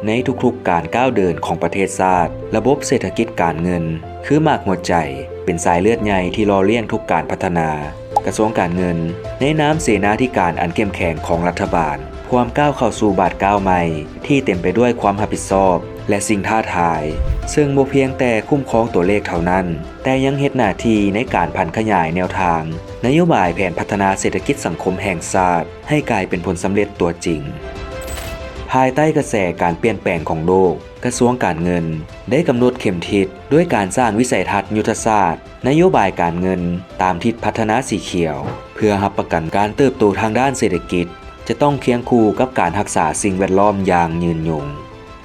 ໃນທຸກໆການກ້າວເດີນຂອງປະເທດຊາດ, ລະບົບເສດຖະກິດການເງິນ ຄືໝາກຫົວໃຈ, ເປັນສາຍເລືອດໃຫຍ່ທີ່ຫຼໍ່ລ້ຽງທຸກການພັດທະນາ. ກະຊວງການເງິນ ໃນນາມເສນາທິການອັນເຂັ້ມແຂງຂອງລັດຖະບານ, ພວມກ້າວເຂົ້າສູ່ບາດກ້າວໃໝ່ທີ່ເຕັມໄປດ້ວຍຄວາມຮັບຜິດຊອບ ແລະ ສິ່ງທ້າທາຍ, ເຊິ່ງບໍ່ພຽງແຕ່ຄຸ້ມຄອງຕົວເລກເທົ່ານັ້ນ, ແຕ່ຍັງເຮັດໜ້າທີ່ໃນການຜັນຂະຫຍາຍແນວທາງນະໂຍບາຍແຜນພັດທະນາເສດຖະກິດສັງຄົມແຫ່ງຊາດ ໃຫ້ກາຍເປັນຜົນສຳເລັດຕົວຈິງ. ພາຍໃຕ້ກະແສການປ່ຽນແປງຂອງໂລກ, ກະຊວງການເງິນໄດ້ກຳນົດເຂັມທິດດ້ວຍການສ້າງວິໄສທັດຍຸດທະສາດນະໂຍບາຍການເງິນຕາມທິດພັດທະນາສີຂຽວ, ເພື່ອຮັບປະກັນການເຕີບໂຕທາງດ້ານເສດຖະກິດ ຈະຕ້ອງຄຽງຄູ່ກັບການຮັກສາສິ່ງແວດລ້ອມຢ່າງຍືນຍົງ.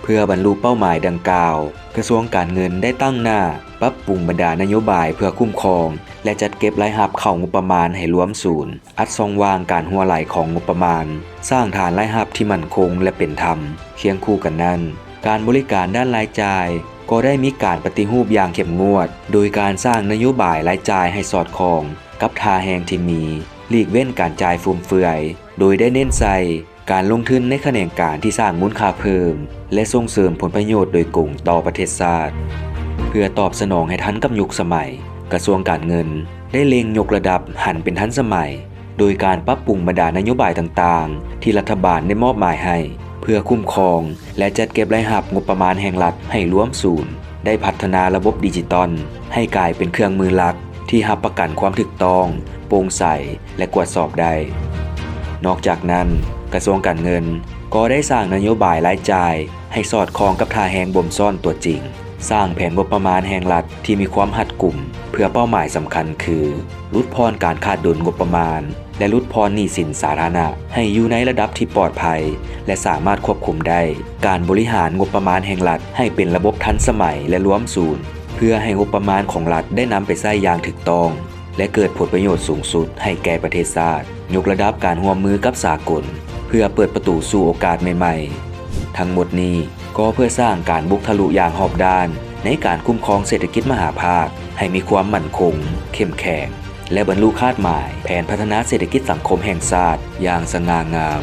ເພື່ອບັນລຸເປົ້າໝາຍດັ່ງກ່າວ, ກະຊວງການເງິນໄດ້ຕັ້ງໜ້າປັບປຸງບັນດານະໂຍບາຍເພື່ອຄຸ້ມຄອງ ແລະ ຈັດເກັບລາຍຮັບເຂົ້າງົບປະມານໃຫ້ລວມສູນ, ອັດຊ່ອງວ່າງການຮົ່ວໄຫຼຂອງງົບປະມານ, ສ້າງຖານລາຍຮັບທີ່ໝັ້ນຄົງ ແລະ ເປັນທຳ. ຄຽງຄູ່ກັນນັ້ນ, ການບໍລິການດ້ານລາຍຈ່າຍກໍໄດ້ມີການປະຕິຮູບຢ່າງເຂັ້ມງວດ, ໂດຍການສ້າງນະໂຍບາຍລາຍຈ່າຍໃຫ້ສອດຄ່ອງກັບທ່າແຮງທີ່ມີ, ຫຼີກເວັ້ນການຈ່າຍຟຸມເຟືອຍ, ໂດຍໄດ້ເນັ້ນໃສ່ ການລົງທຶນໃນຂະແໜງການທີ່ສ້າງມູນຄ່າເພີ່ມ ແລະ ສົ່ງເສີມຜົນປະໂຫຍດໂດຍກົງຕໍ່ປະເທດຊາດ. ເພື່ອຕອບສະໜອງໃຫ້ທັນກັບຍຸກສະໄໝ, ກະຊວງການເງິນໄດ້ເລັ່ງຍົກລະດັບຫັນເປັນທັນສະໄໝ, ໂດຍການປັບປຸງບັນດານະໂຍບາຍຕ່າງໆທີ່ລັດຖະບານໄດ້ມອບໝາຍໃຫ້ ເພື່ອຄຸ້ມຄອງ ແລະ ຈັດເກັບລາຍຮັບງົບປະມານແຫ່ງລັດໃຫ້ລວມສູນ, ໄດ້ພັດທະນາລະບົບດິຈິຕອນໃຫ້ກາຍເປັນເຄື່ອງມືຫຼັກ ທີ່ຮັບປະກັນຄວາມຖືກຕ້ອງ, ໂປ່ງໃສ ແລະ ກວດສອບໄດ້. ນອກຈາກນັ້ນ, ກະຊວງການເງິນກໍໄດ້ສ້າງນະໂຍບາຍລາຍຈ່າຍໃຫ້ສອດຄ່ອງກັບທ່າແຮງບົ່ມຊ້ອນຕົວຈິງ, ສ້າງແຜນງົບປະມານແຫ່ງລັດທີ່ມີຄວາມຮັດກຸມ ເພື່ອເປົ້າໝາຍສຳຄັນຄື ຫຼຸດຜ່ອນການຂາດດຸນງົບປະມານ ແລະ ຫຼຸດຜ່ອນໜີ້ສິນສາທາລະນະໃຫ້ຢູ່ໃນລະດັບທີ່ປອດໄພ ແລະ ສາມາດຄວບຄຸມໄດ້. ການບໍລິຫານງົບປະມານແຫ່ງລັດໃຫ້ເປັນລະບົບທັນສະໄໝ ແລະ ລວມສູນ, ເພື່ອໃຫ້ງົບປະມານຂອງລັດໄດ້ນຳໄປໃຊ້ຢ່າງຖືກຕ້ອງ ແລະ ເກີດຜົນປະໂຫຍດສູງສຸດໃຫ້ແກ່ປະເທດຊາດ, ຍົກລະດັບການຮ່ວມມືກັບສາກົນ ເພື່ອເປີດປະຕູສູ່ໂອກາດໃໝ່ໆ. ທັງໝົດນີ້ກໍເພື່ອສ້າງການບຸກທະລຸຢ່າງຮອບດ້ານໃນການຄຸ້ມຄອງເສດຖະກິດມະຫາພາກໃຫ້ມີຄວາມໝັ້ນຄົງ, ເຂັ້ມແຂງ ແລະ ບັນລຸຄາດໝາຍແຜນພັດທະນາເສດຖະກິດສັງຄົມແຫ່ງຊາດຢ່າງສະຫງ່າງາມ.